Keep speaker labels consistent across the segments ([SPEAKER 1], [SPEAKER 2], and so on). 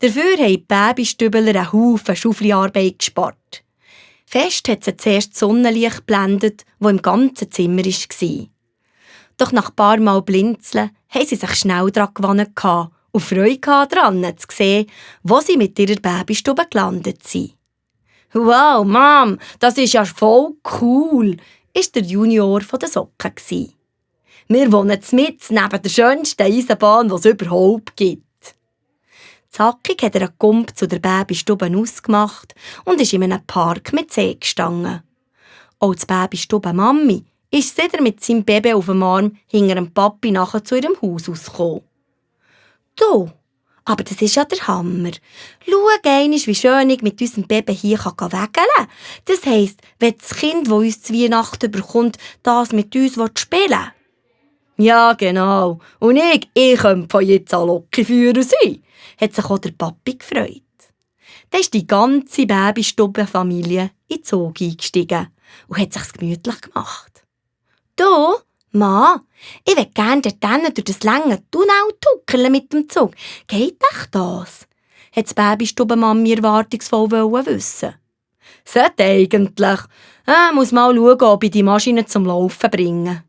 [SPEAKER 1] Dafür haben die Babystübler einen Haufen Schaufliarbeit gespart. Fest hat sie zuerst das Sonnenlicht geblendet, das im ganzen Zimmer war. Doch nach ein paar Mal blinzeln haben sie sich schnell daran gewonnen und Freude daran zu sehen, wo sie mit ihrer Babystube gelandet sind. «Wow, Mom, das ist ja voll cool!» war der Junior von den Socken. «Wir wohnen mitten neben der schönsten Eisenbahn, die es überhaupt gibt.» Zackig hat er einen Gump zu der Babystube ausgemacht und ist in einem Park mit See gestanden. Auch die Babystube Mami ist wieder mit seinem Baby auf dem Arm hinter dem Papi nachher zu ihrem Haus ausgekommen. «Du, aber das ist ja der Hammer. Schau einmal, wie schön ich mit unserem Baby hier wägeln kann. Das heisst, wenn das Kind, das uns zu Weihnachten bekommt, das mit uns spielen will.» «Ja, genau. Und ich könnte von jetzt an Lokführer sein», hat sich auch der Papi gefreut. Dann ist die ganze Babystubenfamilie in den Zug eingestiegen und hat sich's gemütlich gemacht. «Du, Ma, ich will gerne dort durch das lange Tunnel tuckeln mit dem Zug. Geht echt das?» hat die Babystubenmami erwartungsvoll wissen. «Sollte eigentlich. Muss mal schauen, ob ich die Maschine zum Laufen bringe.»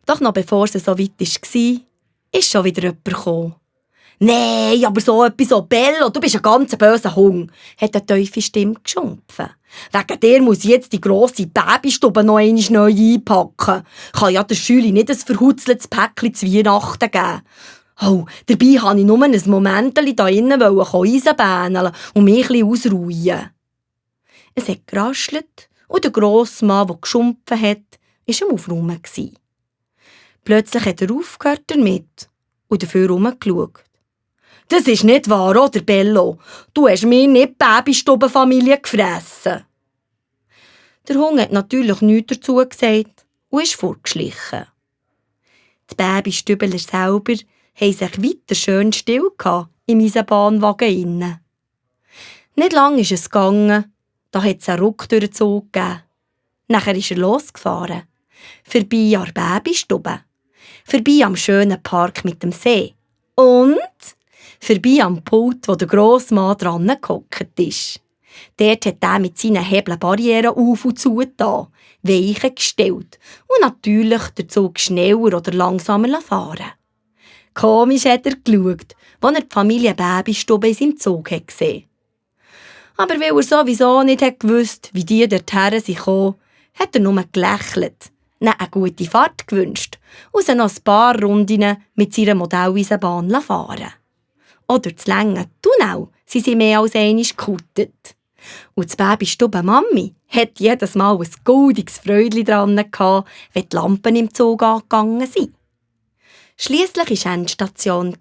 [SPEAKER 1] Doch noch bevor es so weit war, ist schon wieder jemand gekommen. «Nein, aber so etwas, so Bello, du bist ein ganz böser Hund», hat eine tiefe Stimme geschumpfen. «Wegen dir muss ich jetzt die grosse Babystube noch einmal neu einpacken. Kann ja der Schüli nicht ein verhutzeltes Päckchen zu Weihnachten geben. Oh, dabei wollte ich nur ein Moment hier innen Eisenbähneln und mich ein bisschen ausruhen.» Es hat geraschelt und der grosse Mann, der geschumpfen hat, war am Aufräumen. Plötzlich hat er aufgehört damit und dafür herumgeschaut. «Das ist nicht wahr, oder Bello? Du hast mir nicht die Babystubenfamilie gefressen.» Der Hund hat natürlich nichts dazu gesagt und ist fortgeschlichen. Die Babystübler selber haben sich weiter schön still im Eisenbahnwagen innen. Nicht lang ist es gegangen, da hat es einen Ruck durch den Zug gegeben. Nachher ist er losgefahren. Vorbei an der Babystube. Vorbei am schönen Park mit dem See. Und vorbei am Pult, wo der grosse Mann dran gehockt ist. Dort hat er mit seinen Hebeln Barrieren auf und zu getan, Weichen gestellt und natürlich den Zug schneller oder langsamer fahren. Komisch hat er geschaut, als er die Familie Babystube in seinem Zug gesehen. Aber weil er sowieso nicht gewusst, wie die dorthin kamen, hat er nur gelächelt, ihnen eine gute Fahrt gewünscht und sie noch ein paar Runden mit seiner Modelleisenbahn fahren. Auch durch das lange Tunnel sind sie mehr als einmal gekutet. Und die Babystuben-Mami hat jedes Mal ein goldiges Freudli dran gehabt, wenn die Lampen im Zug angegangen sind. Schliesslich war Endstation.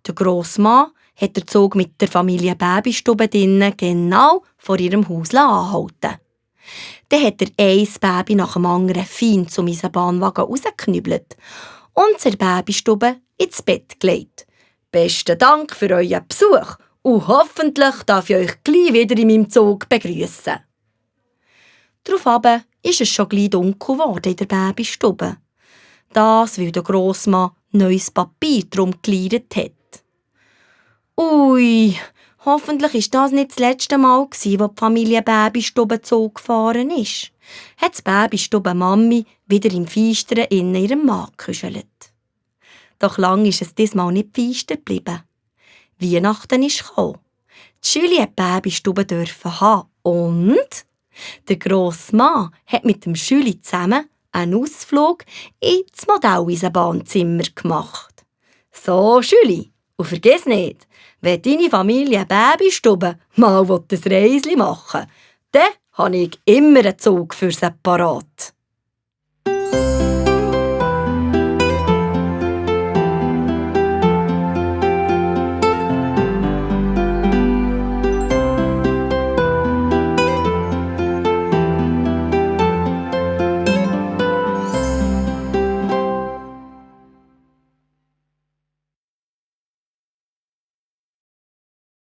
[SPEAKER 1] Der grosse Mann hat den Zug mit der Familie Babystube drinnen genau vor ihrem Haus anhalten. Dann hat er ein Baby nach dem anderen fein zum Eisenbahnwagen rausgeknüppelt und zur Babystube ins Bett gelegt. «Besten Dank für euren Besuch und hoffentlich darf ich euch gleich wieder in meinem Zug begrüßen.» Daraufhin ist es schon gleich dunkel geworden in der Babystube. Das, weil der Grossmann neues Papier drum geleiert hat. «Ui, hoffentlich war das nicht das letzte Mal, wo die Familie Babystube Zug gefahren ist», hat die Babystube-Mami wieder im Feistern in ihrem Mann gekuschelt. Doch lang ist es diesmal nicht feister geblieben. Weihnachten ist gekommen. Die Schüli hat die Babystube haben und der grosse Mann hat mit dem Schüli zusammen einen Ausflug ins Modelleisenbahnzimmer gemacht. «So, Schüli, und vergiss nicht, wenn deine Familie Babystube mal ein Reisli machen will, dann habe ich immer einen Zug für separat.»